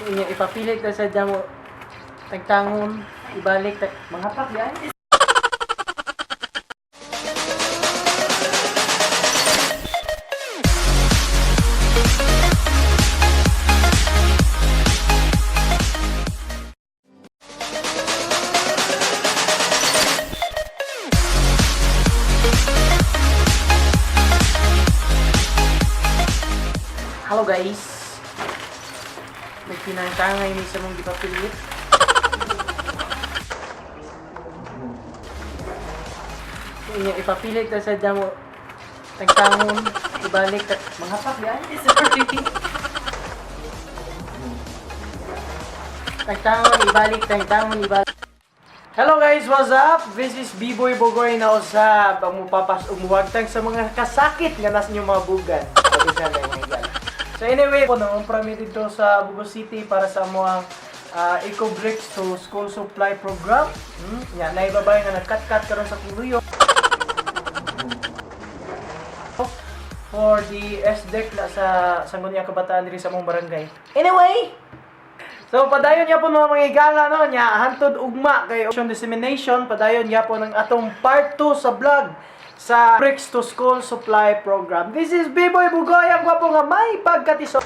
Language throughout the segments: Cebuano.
Inya ipapilit na sa damo tagtangon ibalik tag mga pak yan. Hello guys. Nagpinangtangay ni sa mong gipapilit. Inya ipapilit na sa damo tagtangon ibalik tag mga pak yan. Sorry. Tagtangon ibalik, tagtangon ibalik. Hello guys, what's up? This is B-Boy Bogoy na usab ang mupapas umuwagtang sa mga kasakit nga nas inyong mga bugan. Sabi sa mga higala. So anyway, po no, prami dito sa Bugo City para sa mga Eco Bricks to School Supply Program. Nya naibabay nga nagkat-kat karon sa Kuluyo for the SDEC na sa Sangguniang Kabataan diri sa mong barangay. Anyway, so padayon niya po mga higala no nya hantod ugma kay Ocean Dissemination, padayon niya po ng atong part 2 sa vlog sa Bricks to School Supply Program. This is B-Boy Bugoy, ang gwapo nga may pagkatiso.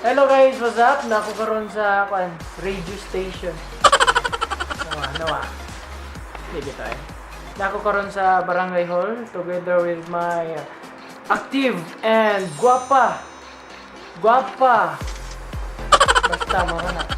Hello guys, what's up? Naa ko karon sa kuan, radio station. Nawa, nawa. Hindi tayo. Naa ko karon sa Barangay Hall together with my active and guwapa. Guwapa. Basta mo na.